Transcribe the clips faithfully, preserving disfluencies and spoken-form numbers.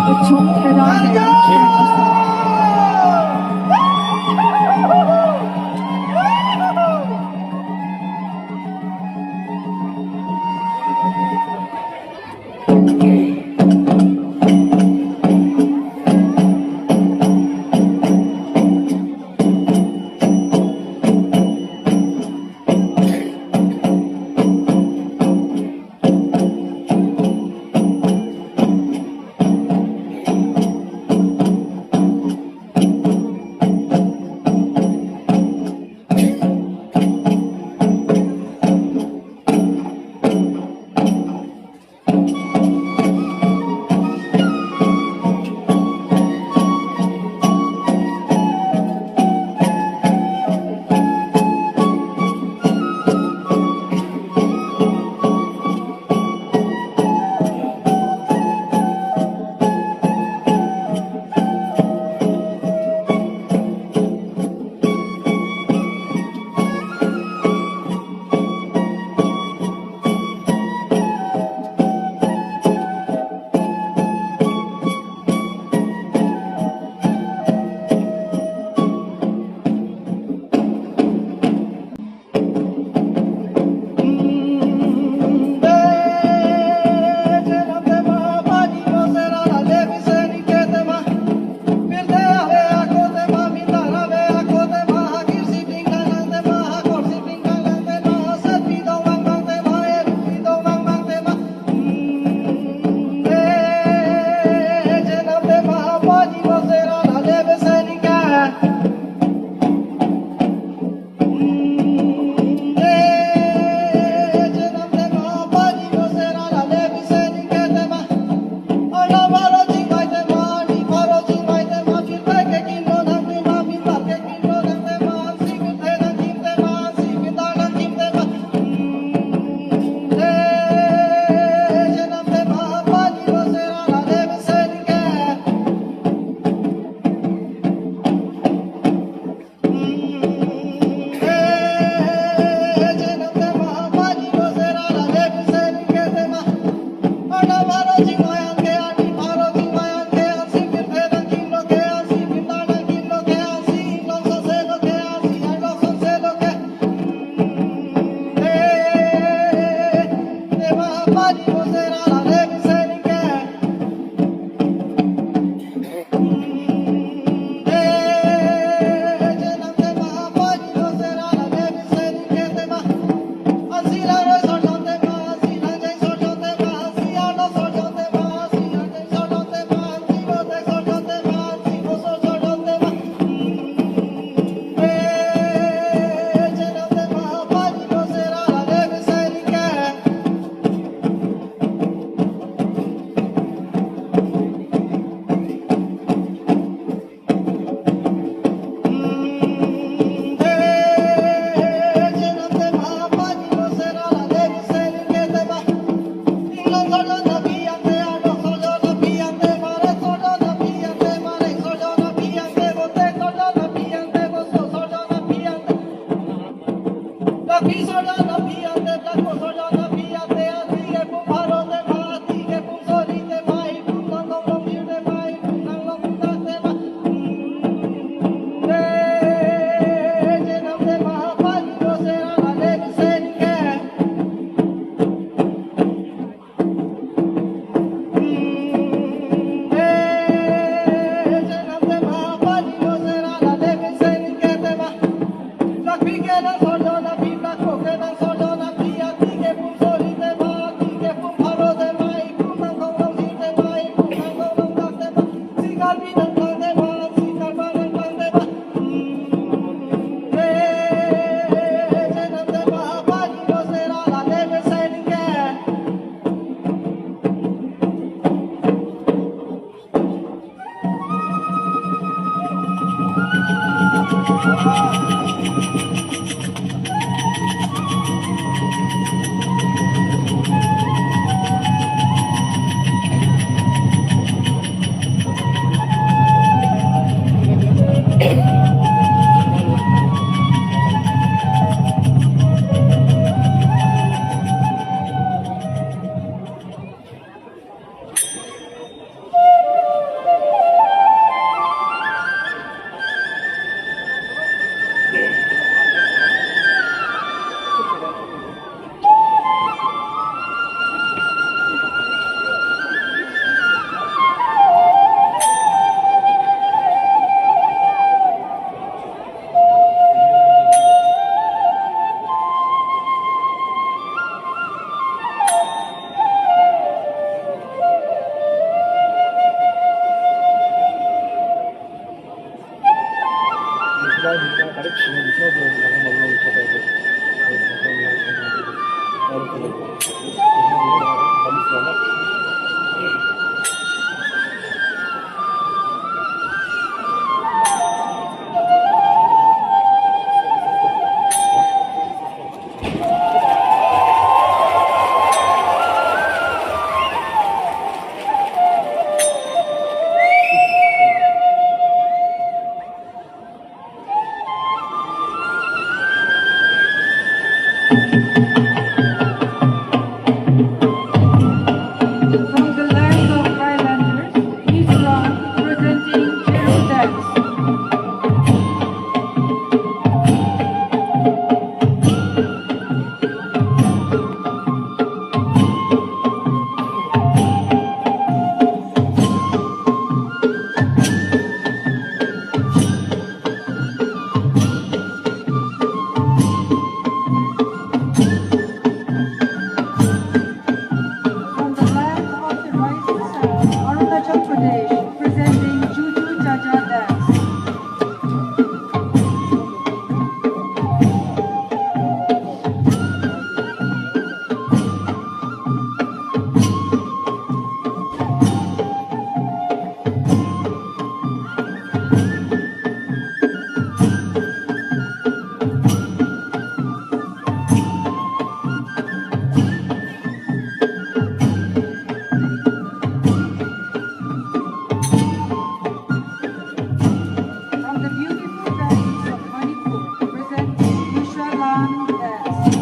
Kechung kherang kherang kherang. From the land of Highlanders, Israel, presenting Cheru dance. From the land of the rising sun, Arunachal Pradesh, presenting Juju Jaja dance. From the beautiful valleys of Manipur, presenting Yusha Lam dance.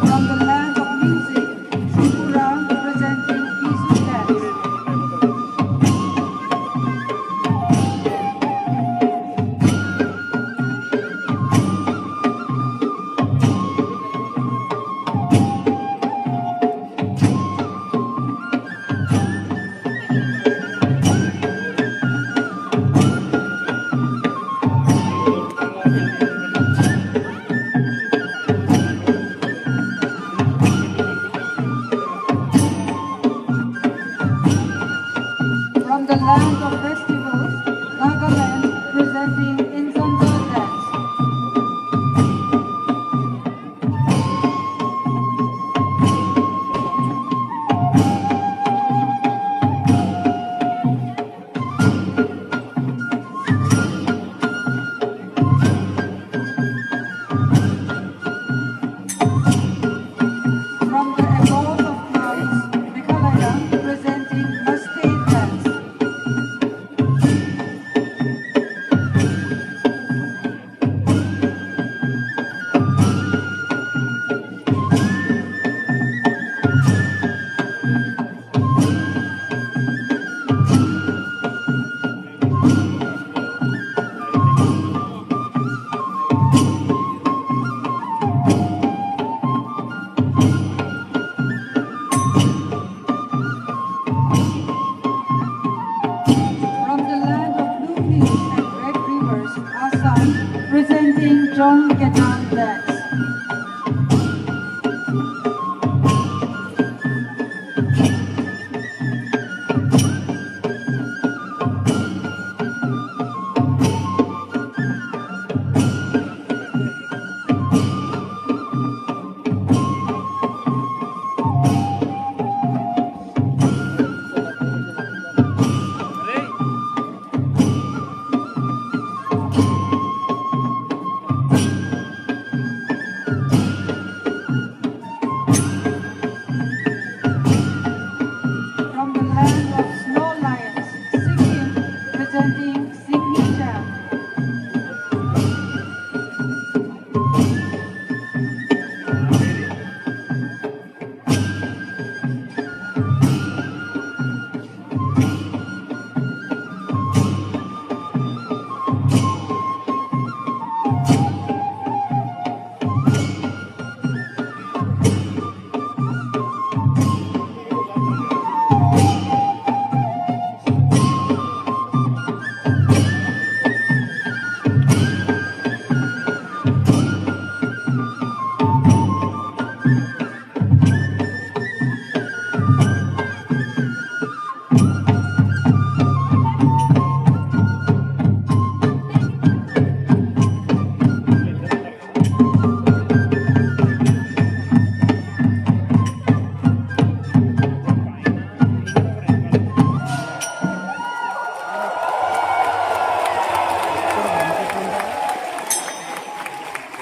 From the land of music, Tripura, presenting Bizu dance. From the land of festivals, Nagaland, presenting Inzanto dance. From the abode of clouds, Meghalaya, presenting Mastey dance. From the land of blue hills and red rivers, Assam, presenting Jong Kedan dance.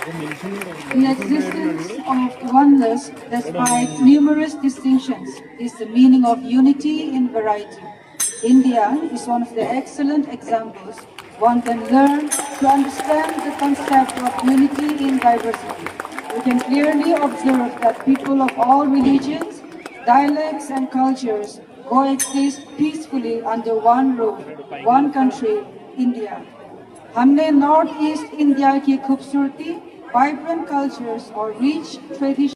The existence of oneness despite numerous distinctions is the meaning of unity in variety. India is one of the excellent examples one can learn to understand the concept of unity in diversity. We can clearly observe that people of all religions, dialects, and cultures coexist peacefully under one roof, one country, India. हमने north east India की खूबसूरती, vibrant cultures और rich tradition